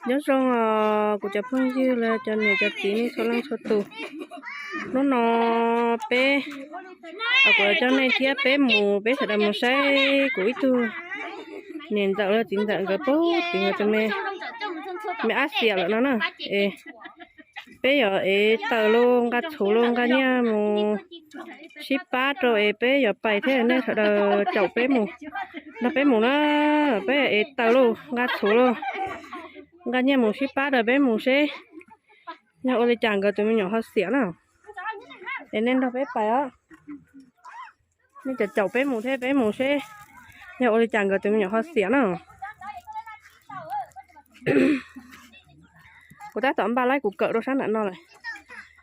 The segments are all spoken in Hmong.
Nyob zoo os kuv cov phooj ywg los cov niam cov txiv nej txhua leej txhua tus. Hnub no peb, kuv coj nej thiab peb mus, peb sawv daws mus saib kuv ib tug niam ntxawm los txiv ntxawm nkawd pab tim nkawd tus me, me ab xiam lawm no na. Es peb yuav ev taws los nqa txhuv los nqa nyiaj mus sib pab rau es peb yuav pais thiab, nej sawv daws caum peb mus, nrog peb mus na. Peb ev taws los nqa txhuv los nqa nyiaj mus sib pab rau peb mus seb yog ua li cas nkawd tus me nyuam ho xiam na. Es nej nrog peb pais os. Nej caum caum peb mus thiab peb mus seb yog ua li cas nkawd tus me nyuam ho xiam na. Kuv tab tom npaj laib kuv kawm rau sab nram no lawm,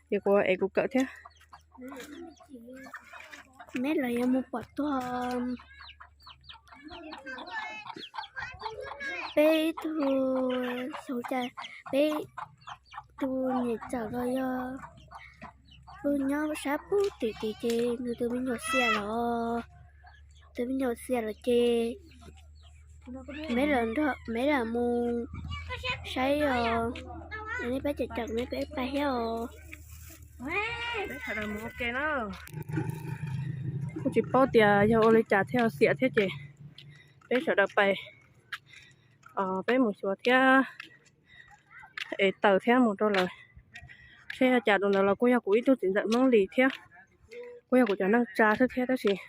ces kuv ev kuv kawm thiab. Neb los yuav mus pom tag peb ib tug xyov cas, peb tus niam ntxawm los yog tus nyob sab pug tim tim ces nws tus me nyuam xiam los, tus me nyuam xiam los ces peb los nrog, peb los mus saib os. Nej pab caum caum, nej pab pais thiab os. Kuj tsis paub tias yog ua li cas thiaj xiam thiab ces peb sawv daws pais, peb mus xyuas thiab ev taws thiab mus rau lawv. Seb yog cas, tus ntawd los kuj yog kuv ib tug txiv ntxawm Hmoob Lis thiab, kuj yog kuv cov neej tsa xwb thiab tab sis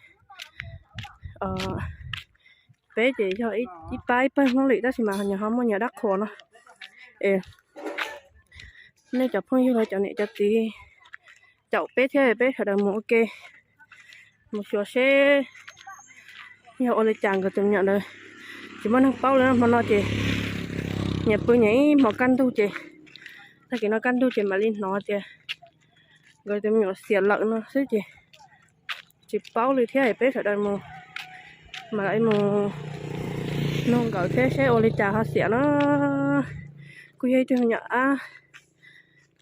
peb ces yog ib pab ib pawg Hmoob Lis tab sis mas nyias ho muaj nyias dab qhuas no. Es nej cov phooj ywg los cov niam cov txiv caum peb thiab, peb sawv daws mus ua ke mus xyuas seb yog ua li cas nkawd tus me nyuam ntawd tsis muaj neeg paub li no. Hmo no ces nyias pw nyias ib hmos kaj ntug ces tag kis no kaj ntug ces mam li hnov tias nkawd tus me nyuam xiam lawm no xwb ces tsis paub li thiab. Peb sawv daws mus, mam li mus nug nkawd thiab seb ua li cas ho xiam no. Kuj yog ib tug me nyuam ab,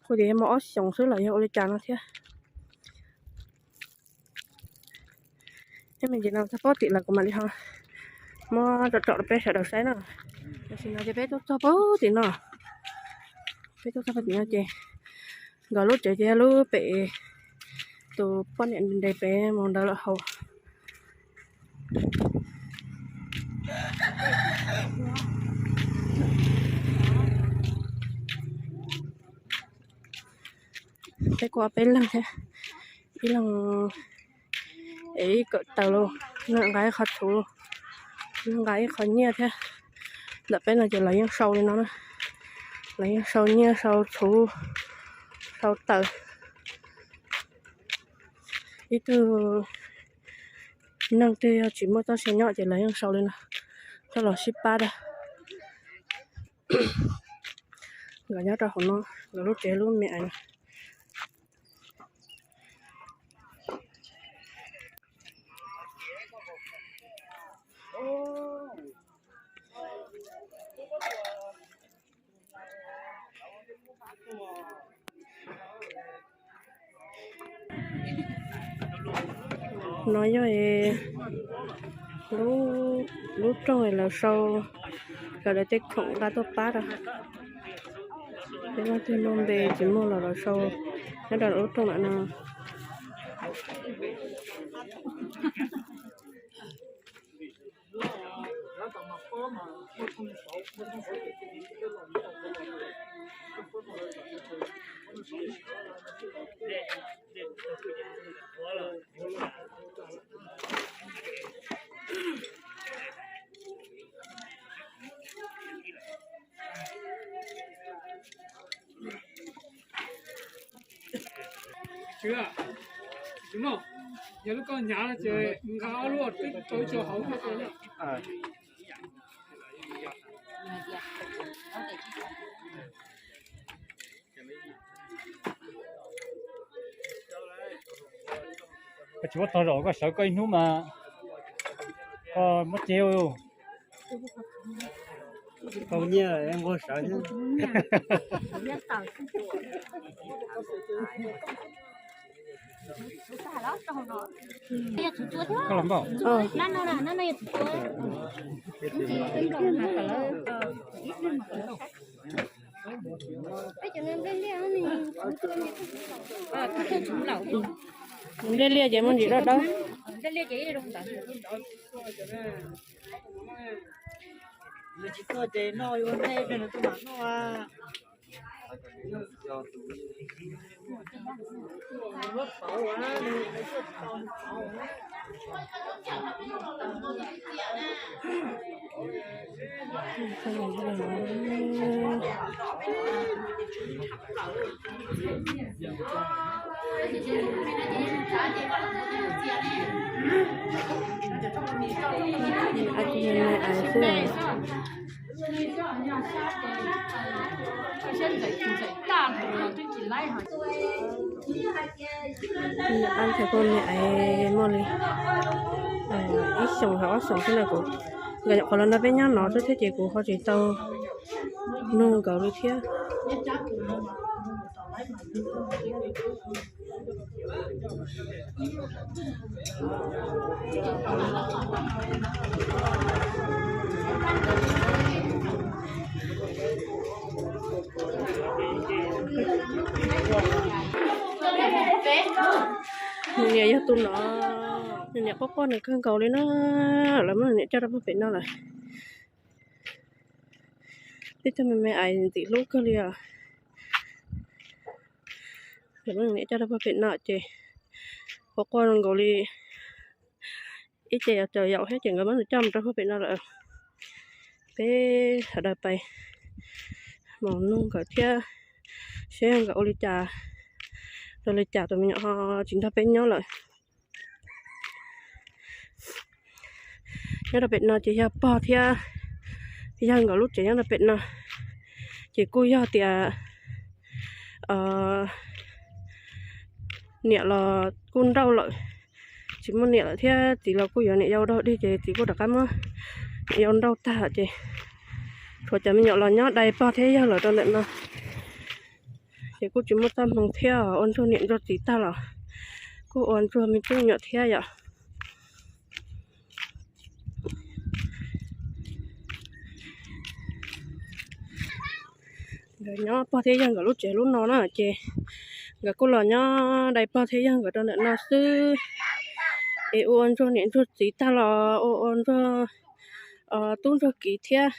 kuj tias yog muaj ob xyoos xwb los yog ua li cas no thiab. Thiab me ntsis no txog pem tim lawm kuv mam li ho muab tsom tsom rau peb sawv daws saib na. Tam sim no ces peb tuaj txog pem tim no, peb tuaj txog pem tim no ces nkawd lub tsev ces yog lub pem tus poj niam nres pem mus ntawd lawm hauv. Peb kuj ob peb leeg thiab, ib leeg es ib kawm taws los, ib leeg nqa ib qho txhuv, ib leeg nqa ib qho nyiaj thiab. Ntawm peb no ces lawv yeej sau li no na, lawv yeej sau nyiaj sau txhuv, sau taws. Ib tug neeg twg yog tsis muaj txoj sia nyob ces lawv yeej sau li no coj los sib pab rau. Nkawd nyob rau hauv no, nkawd lub tsev lub me ais no. No yog lub rooj lawv sau, lawv daws tej khoom nqa tuaj pab rau. Peb leej twg muaj npe tsis muaj los lawv sau nyob rau lub rooj lawm no. Yog lub koj hnyav no ces nqa ob lub twb tau ib co hauv. Koj tsis muab tog zaum, koj sawv koj ib hnub mas koj muab ceg. Tau nyiaj nquag sawv thiab. Koj los npaj. Nplej liaj ces muaj ntsis dawb dawb. Ab, ntxhais kuj me aiv muaj li ib xyoos los ob xyoos xwb na, kuv, nkawd nyuam qhuav los nrog peb nyob no xwb thiab ces kuv ho tsis tau nug nkawd li thiab. Nws niam yog tus no, nws niam quaj quaj nws kawg nkaus li na, lawv muab nws niam coj rau puag pem no lawm. Tib tug me me aiv ntxim hlub kawg li os. Lawv muab nws niam coj rau puag pem no ces quaj quaj nkaus li. Ib ce yuav caum yaum thiab ces nkawd muab nws coj mus rau puag pem no lawm. Peb sawv daws pais mus nug nkawd thiab, seb nkawd ua li cas, rau li cas tus me nyuam ho tsis nrog peb nyob lawm. Nyob rau pem no ces yog pog thiab yawg nkawd lub tsev nyob rau pem no, ces kuj yog tias niam los kuj nrauj lawm, tsis muaj niam lawm thiab txiv los kuj yuav niam yau dog dig ces txiv kuj rov qab muab niam yau nrauj tag ces tshuav cov me nyuam los nyob dai pog thiab yawg lawm rau ntawm no. Ces kuj tsis muaj txoj hmoo thiab, ua ntsuag niam ntsuag txiv tag los kuj ua ntsuag me tub me nyuam thiab yom. Nkawd nyob pog thiab yawg nkawd lub tsev lub no na ces nkawd kuj los nyob dai pog thiab yawg nkawd rau ntawm no xwb. Es ua ntsuag niam ntsuag txiv tag los ua ua ntsuag tub ntsuag kiv thiab.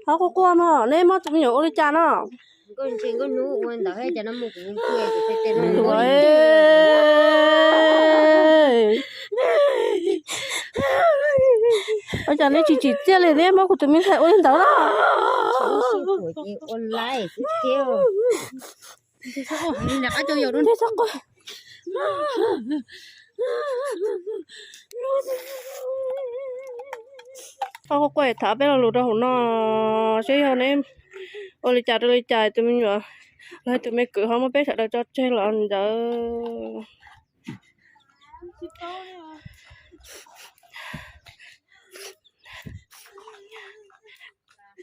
Ho quaj quaj no, neb muab tus me nyuam ua li cas no? Ua cas neb tsis tsim txiaj li, neb muab kuv tus me ntxhais ua li ntawd na? Txhob quaj quaj, tham peb lo lus rau hauv no, seb yog neb ua li cas rau li cas tus me nyuam los tus me kwv ho muab peb sawv daws tso tseg los ntawd.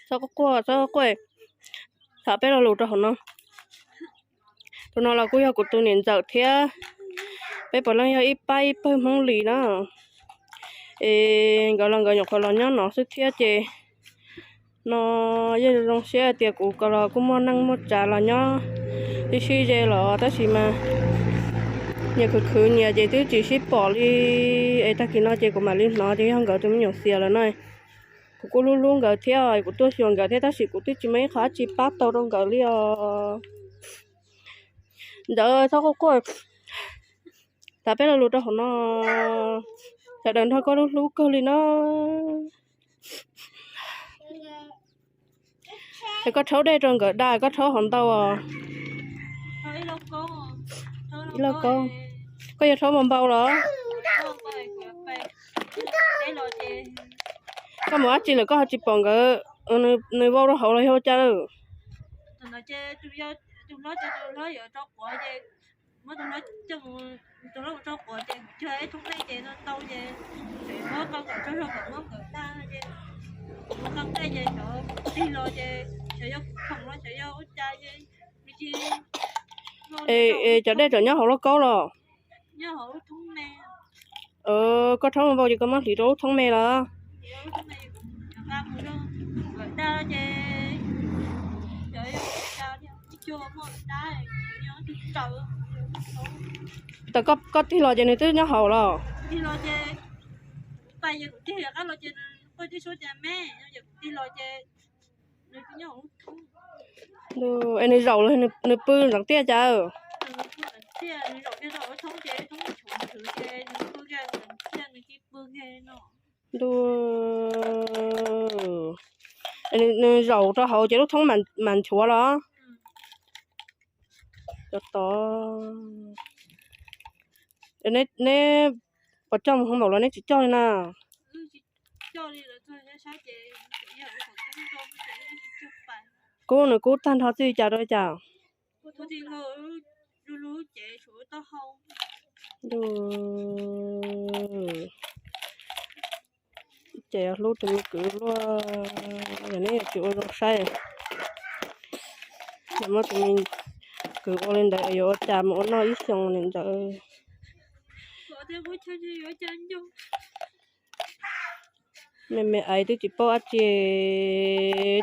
Txhob quaj quaj, txhob quaj quaj, tham peb lo lus rau hauv no. Tus no los kuj yog kuv tus niam ntxawm thiab, peb puav leej yog ib pab ib pawg Hmoob li na. Es nkawd los nkawd nyuam qhuav los nyob no xwb thiab ces no yeej zoo siab tias kuv ko los kuj muaj neej muaj tsav los nyob tib sib ze los tab sis mas nyias khwv khwv nyias ces twb tsis sib pom li. Es tag kis no ces kuv mam li hnov tias yog nkawd tus me nyuam xiam lawm na. Kuv kuj hlub hlub nkawd thiab, kuv tuaj xyuas nkawd thiab tab sis kuv twb tsis muaj ib qho dab tsi pab tau rau nkawd li os. Ntawd txhob quaj quaj, tham peb lo lus rau hauv no, sawv daws nrog koj hlub hlub kawg li no. Es koj rhaub dej rau nkawd da, koj rhaub hov ntau os. Ib lauj kaub. Koj yuav rhaub npau npau los? Koj mus dab tsi lawm koj ho tsis pom nkawd, nws vau rau hauv los yog ua cas lawm? Es cov dej tseem nyob hauv lauj kaub los? Koj rhaub npau ces koj muab hliv rau lub thoob me los? Tau koj, koj tig los ces nws twb nyob hauv los? Es nws zaum los nws pw ntxeev tiaj cas? Nws zaum rau hauv ces lub thoob mas nchuav los? Cov tod, neb puas coj mus hoob maum los neb tsis coj li na? Kub nws kub tag nrho txij li cas rau li cas? Ces hlub tus me kwv luaj, yog neb yuav tsis ua zoo saib, yog muab tus me kwv ua li ntawd yuav ua cas mus ua noj ib xyoos li ntawd. Me me aiv twb tsis paub dab tsi,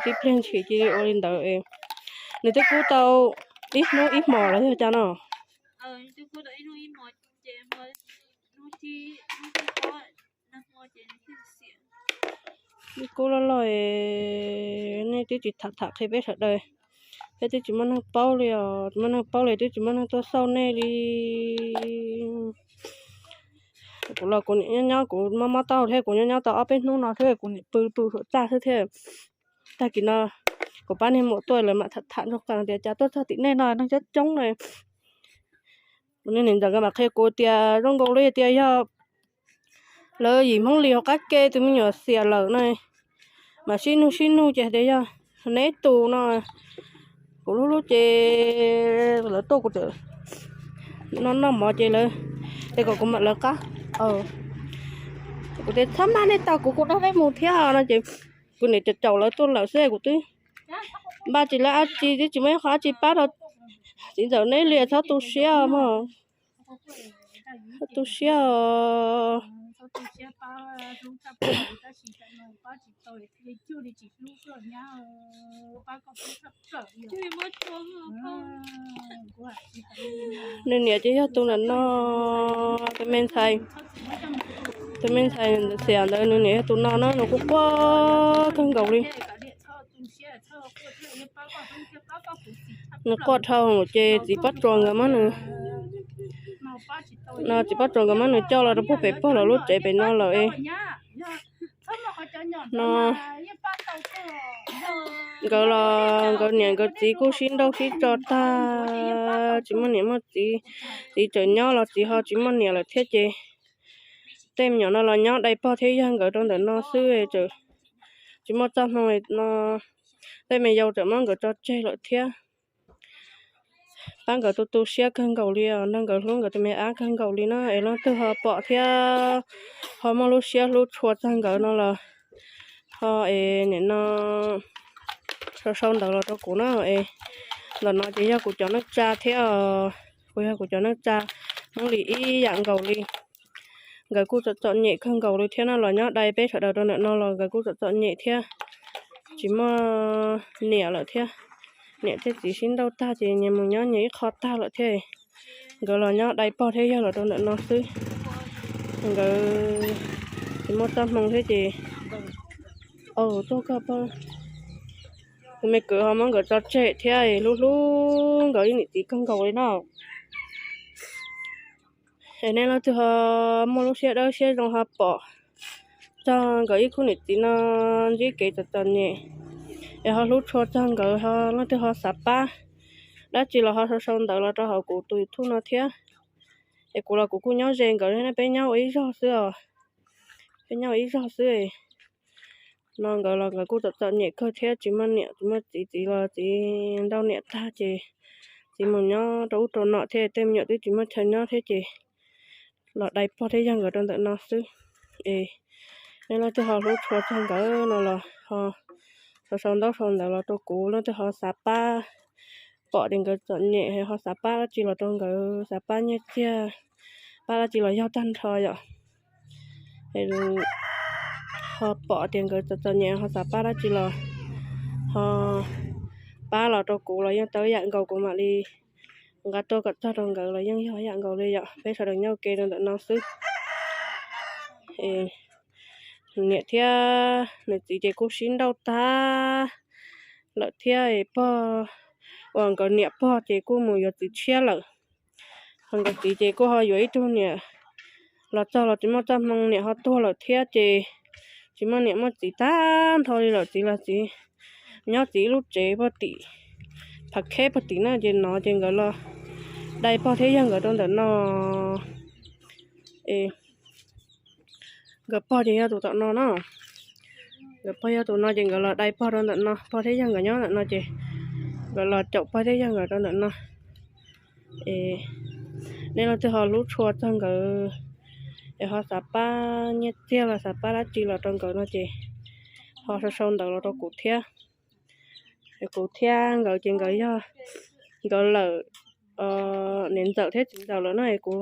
tib pliag ntshis cia li ua li ntawd. Nws twb kub tau ib hnub ib hmos los yog cas no? Kub loj loj, nej twb tsis tham tham qhia peb sawv daws, peb twb tsis muaj neeg paub li os, tsis muaj neeg paub li twb tsis muaj neeg tuaj xauj nej li. Kuv los kuv niam nyob nyob kuv mob mob taub hau thiab kuv nyob nyob tau ob peb hnub no thiab kuv niam pw pw saum txaj xwb thiab. Tag kis no kuv pab niag muam tuaj lawv mam tham tham nrog qas tias cas tuaj txog tim nej no neeg coob coob na. Kuv niam ntxawm nkawd mam qhia kuv tias zoo nkaus li tias yog lawv yim Hmoob Lis hauv qab ke tus me nyuam xiam lawm no, mam sib nug sib nug ces tias yog neb tus no. Kuv lub hlub ces lawv tuaj kuv txawm noj noj mov ces lawv, es kom kuv mam lawv qab. Kuv tias txhob maj, nej tau kuv kuj dag nej mus thiab no ces kuv niam caum caum lawv tuaj lawm xwb kuv twb npaj tsis lawv dab tsi twb tsis muaj ib qho dab tsi pab rau txiv ntxawm neb li, txhob tu siab mog. Txhob tu siab os. Nws niam ces yog tus ntawm no, tus me ntxhais, tus me ntxhais xiam ntawd nws niam yog tus no na, nws kuj quaj kawg nkaus li. Nws quaj dhau ces txiv Pob Tsuas nkawd muab nws, no txiv Pob Tsuas nkawd muab nws coj los rau puag pem pog lawv lub tsev pem no lawm. No nkawd los nkawd niam nkawd txiv kuj sib nrauj sib tso tag, tsis muaj niam muaj txiv, txiv tseem nyob los txiv ho tsis muaj niam lawm thiab ces tej me nyuam no los nyob dai pog thiab yawg nkawd rau ntawm no xwb, tsis muaj txoj hmoo no, tej me yau tseem muab nkawd tso tseg lawm thiab. Pab nkawd tu tu siab kawg nkaus li os, nrog nkawd hlub nkawd tus me ab kawg nkaus li na, es leej twg ho pom thiab ho muaj lub siab hlub tshua txog nkawd no los ho es nim no sau sau ntawv los rau kuv na. Es ntawm no ces yog kuv cov neej tsa thiab, kuv yog kuv cov neej tsa Hmoob Lis ib yam nkaus li. Nkawd kuj txom txom nyem kawg nkaus li thiab no, los nyob dai peb sawv daws rau ntawm no los nkawd kuj txom txom nyem thiab, tsis muaj niam lawm thiab. Niam thiab txiv sib nrauj tag ces nyias mus nyob nyias ib qho tag lawm thiab. Nkawd los nyob dai pog thiab yawg los rau ntawm no xwb. Nkawd tsis muaj txoj hmoo thiab ces, tuaj koj pog, tus me kwv ho muab nkawd tso tseg thiab, hlub hlub nkawd ib niam txiv kawg nkaus li no. Es nej leej twg ho muaj lub siab dawb siab zoo ho pom txog nkawd ib khub niam txiv no ntsib kev txom txom nyem, es ho hlub tshua txog nkawd, ho leej twg ho xav pab dab tsi los ho sau sau ntawv los rau hauv kuv tus YouTube no thiab. Es kuv los kuv kuj nyob ze nkawd, peb nyob ua ib zog xwb os. Peb nyob ua ib zog xwb. No nkawd los nkawd kuj txom txom nyem kawg thiab, tsis muaj niam tsis muaj txiv, txiv los txiv nrauj niam tag ces txiv mus nyob rau ub rau no thiab, tej me nyuam twb tsis muaj chaw nyob thiab ces los dai pog thiab yawg nkawd rau ntawm no xwb. Es nej leej twg ho hlub tshua txog nkawd no los ho sau sau ntaub sau ntawv los rau kuv, leej twg ho xav pab, pom tias nkawd txom nyem ho xav pab dab tsi los rau nkawd, xav pab nyiaj txiag, pab dab tsi los yog tag nrho yom. Ho pom tias nkawd txom txom nyem ho xav pab dab tsi los ho pab los rau kuv los yeej tau ib yam nkaus, kuv mam li nqa tuaj kom txog rau nkawd los yeej yog ib yam nkaus li yom. Peb sawv daws nyob ua ke rau ntawm no xwb. Niam thiab nws txiv ces kuj sib nrauj tag lawm thiab, pog uas nkawd niam pog ces kuj mus yuav txiv tshiab lawm. Ho nkawd txiv ces kuj ho yuav ib tug niam los txog los tsis muaj txoj hmoo, niam ho tuag lawm thiab ces tsis muaj niam muaj txiv tag nrho li lawm. Txiv los txiv nyob txiv ib lub tsev pog tim Phav Kheb pog tim na, ces no ces nkawd los dai pog thiab yawg nkawd rau ntawm no. Es nkawd pog ces yog tus tom no no. Nkawd pog yog tus no ces nkawd los dai pog rau ntawm no, pog thiab yawg nkawd nyob ntawm no ces nkawd los caum pog thiab yawg nkawd rau ntawm no. Es nej leej twg ho hlub tshua txog nkawd es ho xav pab nyiaj txiag los xav pab dab tsi los rau nkawd no ces ho sau sau ntawv los rau kuv thiab. Es kuv thiab nkawd ces nkawd yog, nkawd lawm niam ntxawm thiab txiv ntxawm lawm no, es kuv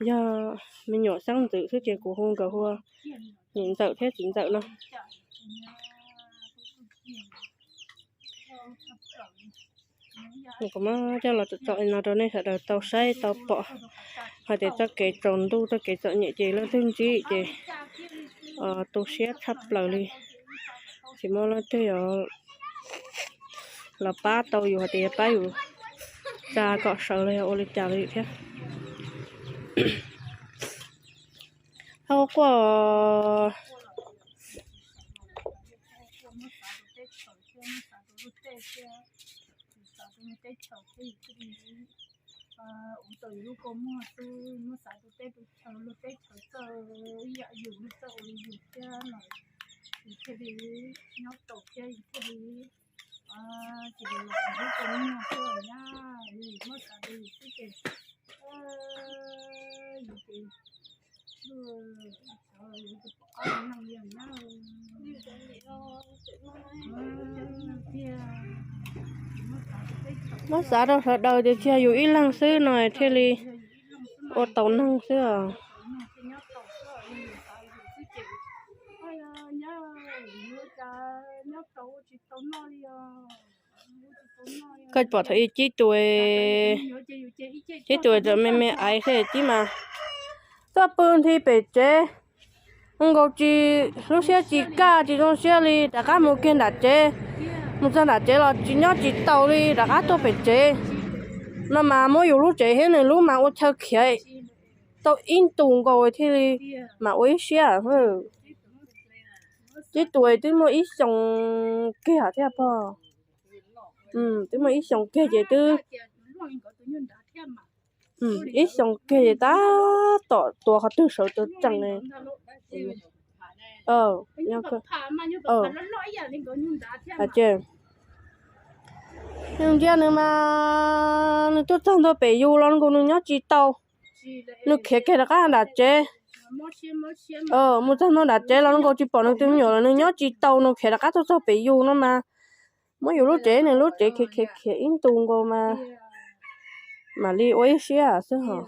yog me nyuam xeeb ntxwv xwb ces kuv hu nkawd hu niam ntxawm thiab txiv ntxawm no. Kuv muab coj los tsom tsom no rau nej sawv daws tau saib tau pom hais tias txoj kev tsaus ntuj txoj kev txom nyem ces leej twg ntsib ces tu siab tshaj plaws li. Tsis muaj leej twg yuav los pab tau yus hais tias yuav pab yus tsa kom sawv los yog ua li cas li thiab. Thaub quaj. Ua tau yus lub kua muag xwb, muab xav tus teb tus chaw luag teb chaws txawj ib yam yus, luag txawj ua li yus thiab no, yus thiaj li nyob tau thiab yus thiaj li tsis los lub kua muag xwb nyab, yus muab xav rau yus xwb ces yus ces luag xyov yus tus pom qab neeg li nyab. Muab xav rau sawv daws tias tsis yog yus ib leeg xwb no thiaj li ua tau neeg xwb os. Koj pom thaum ub Cib Tuam, Cib Tuam tseem me me aiv xwb Cib mas txawj pw nthi pem tsev, nkaus tsis lub siab tsis kaj tsis zoo siab li rov qab mus kiag nram tsev. Mus txog nram tsev los tsis nyob tsis tau li rov qab tuaj pem tsev. No mas muab yus lub tsev thiab nws lub mas ua chaw khiav tau ib ntus nkaus thiaj li mam ua ib siab. Cib Tuam twb muaj ib xyoos kiag thiab pog. Twb muaj ib xyoos kiag ces twb ib xyoos kiag ces tab tom tuav qhov twg sawv tsees. Ces nws ntsia nws mas nws tuaj txog ntua pem yus los nkaus nws nyob tsis tau. Nws khiav kiag rov qab nram tsev. Mus txog ntua nram tsev los nkaus tsis pom nws tus me nyuam lawm, nws nyob tsis tau, nws khiav rov qab tuaj txog pem yus no mas muab yus lub tsev nws lub tsev khiav khiav khiav ib ntus nkaus mas mam li ua ib siab xwb hos.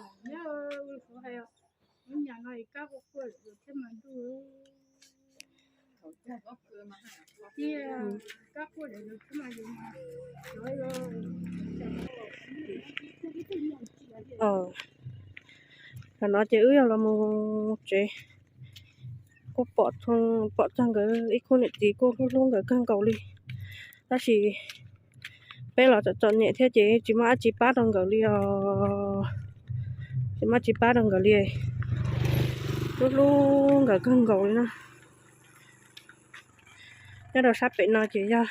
Thaum no ces wb yog los mus tsev, kuj pom, pom txog nkawd ib khub niam txiv kuj hlub hlub nkawd kawg nkaus li. Tab sis peb los txom txom nyem thiab ces tsis muaj dab tsi pab rau nkawd li os. Tsis muaj dab tsi pab rau nkawd li. Hlub hlub nkawd kawg nkaus li na. Nyob rau sab pem no ces yog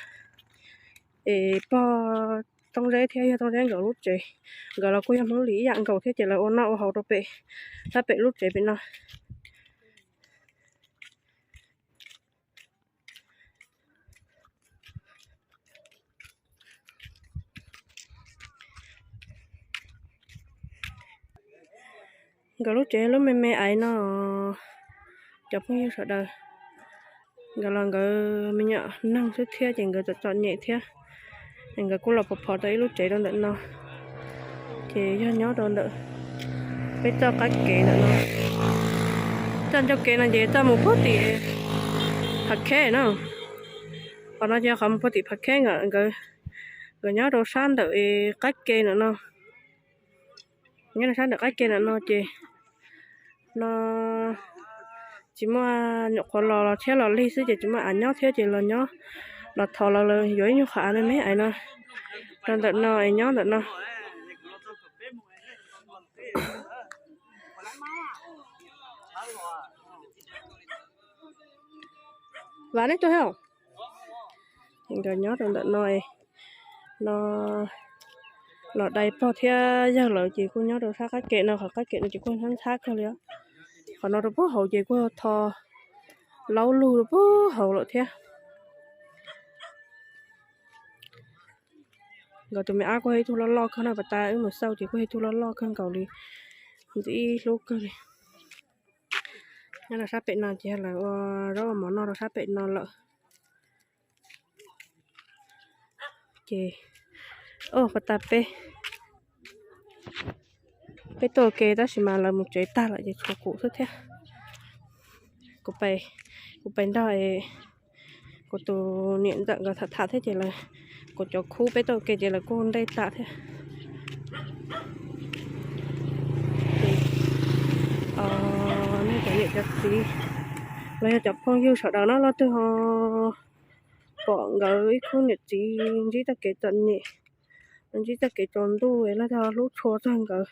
es pog Tooj Zeb thiab yog Tooj Zeb nkawd lub tsev. Nkawd los kuj yog Hmoob Lis ib yam nkaus thiab ces lawv ua noj ua haus rau pem, sab pem lub tsev pem no. Nkawd lub tsev lub me me aiv no, cov phooj ywg sawv daws, nkawd los nkawd me nyuam neeg xwb thiab ces nkawd txom txom nyem thiab, es nkawd kuj los phov phov tau ib lub tsev rau ntawm no. Ces yog nyob rau ntawm peb txoj qab kev ntawm no, txoj ncauj kev no ces txoj mus puag tim Phav Khej no. Qhov no ces qhov mus puag tim Phav Khej, nkawd nyob rau sab ntawm qab ke ntawm no. Nyob rau sab ntawm qab ke ntawm no ces no tsis muaj nyuam qhuav los los thiab los lig xwb ces tsis muaj av nyob thiab ces los nyob, los thov los lawv yuav ib nyuag qhov av me me ais no rau ntawm no es nyob ntawm no. Vam neb tuaj thiab. Nkawd nyob rau ntawm no no, los dai pog thiab yawg lawv ces kuj nyob rau sab qab ke no, qhov qab ke no ces kuj ntxhab ntxhab kawg li. Qhov no rau puag hauv ces kuj tho laub lug rau puag hauv lawm thiab. Nkawd tus me ab kuj yog ib tug loj loj kawg no, pas tas wb mus xauj ces kuj yog ib tug loj loj kawg nkaus li, ntxim hlub kawg li. Nyob rau sab pem no ces lawv ua zaub ua mov noj rau sab pem no lawm. Ces, o, pas tas peb, peb tuaj ua ke tab sis mas lawv mus tsev tag lawm ces tshuav kuv xwb thiab. Kuv pais nrog kuv tus niam ntxawm nkawd tham tham thiab ces lawv, kuv cov khub peb tuaj ua ke ces lawv kuj ntej tas thiab. Nej cov niam cov txiv los yog cov phooj ywg sawv daws no leej twg ho pom nkawd ib khub niam txiv ntsib txoj kev txom nyem, ntsib txoj kev tsaus ntuj, leej twg ho hlub tshua txog nkawd,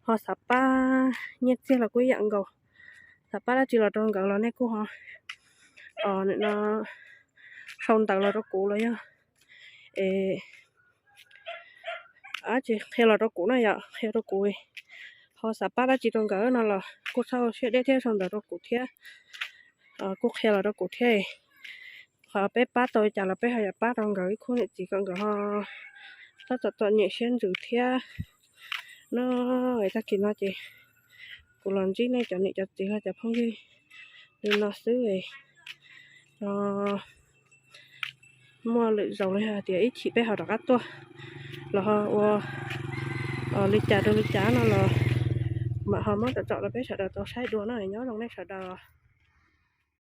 ho xav pab nyiaj txiag los kuj ib yam nkaus, xav pab dab tsi los rau nkawd los nej kuj ho, o, nim no sau ntawv los rau kuv los yog, e, dab tsi qhia los rau kuv no yom, qhia rau kuv, ho xav pab dab tsi rau nkawd no los kuj txhob siab deb thiab sau ntawv rau kuv thiab, kuj qhia los rau kuv thiab. Qhov peb pab tau li cas los peb ho yuav pab rau nkawd ib khub niam txiv kom nkawd ho tab tom txom nyem siab ntsws thiab no. Tag kis no ces kuv los ntsib nej cov niam cov txiv los cov phooj ywg li no xwb. Muaj lwm zaus los yog tias ib chim peb ho rov qab tuaj los ho ua li cas rau li cas no los mam ho muab tsom tsom rau peb sawv daws tau saib dua no. Nyob zoo nej sawv daws.